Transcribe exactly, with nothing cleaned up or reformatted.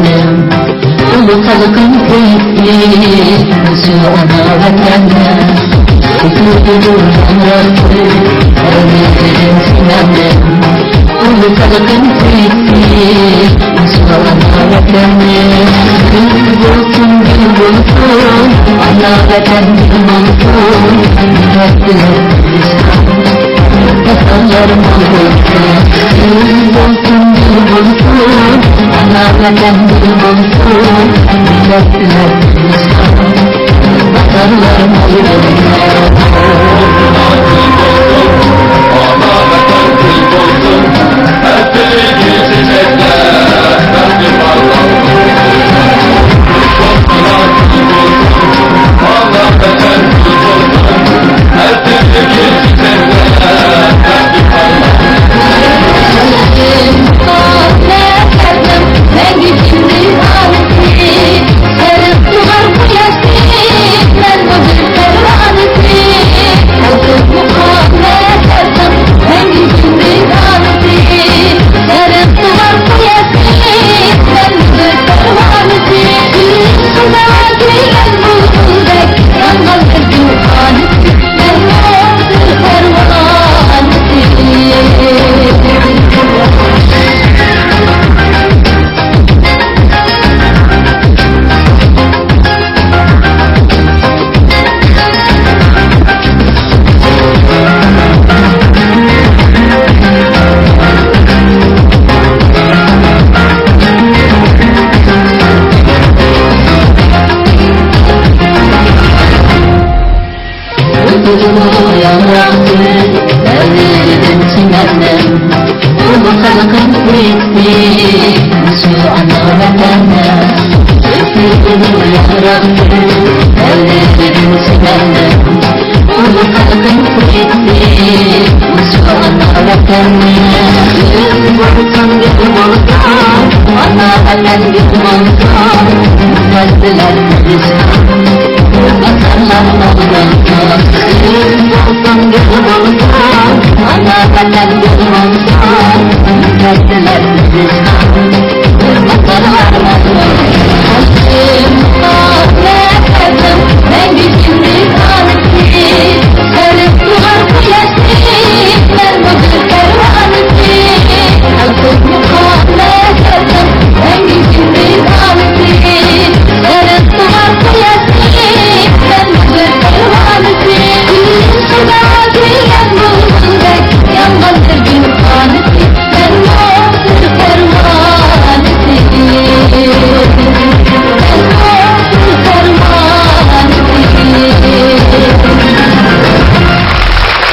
ئۇلۇغ خەلقىم سۆيۈكلۈك، مۇشۇ ئانا ۋەتەندە. كۆكلىرىدۇر ياڭراپ تۇرۇپ، ھەرمىدىن سىنەمدىن. ئۇلۇغ خەلقىم سۆيۈكلۈك، مۇشۇ ئانا ۋەتەندە. گۈل بولسۇن، گۈل بولسۇن، ئانا ۋەتەن گۈل بولسۇن. مىللەت بىلەن تىرىشقان، ۋەتەنلەر مول بولسۇن. گۈل بولسۇن، گۈل بولسۇن، ئانا ۋەتەن گۈل بولسۇن. مىللەت بىلەن تىرىشقان، ۋەتەنلەر مول بولسۇن. ياڭراقتى دەۋرىدىن چىمەنلەر، ئۇلۇغ خەلقىم سۆيۈكلۈك، مۇشۇ ئانا ۋەتەندە. ياڭراقتى دەۋرىدىن چىمەنلەر، ئۇلۇغ خەلقىم سۆيۈكلۈك، مۇشۇ ئانا ۋەتەندە. گۈل بولسۇن، گۈل بولسۇن، ئانا ۋەتەن گۈل بولسۇن. مىللەت بىلەن تىرىشقان، ۋەتەنلەر مول بولسۇن. گۈل بولسۇن، گۈل بولسۇن، ئانا ۋەتەن گۈل بولسۇن. مىللەت بىلەن تىرىشقان، ۋەتەنلەر مول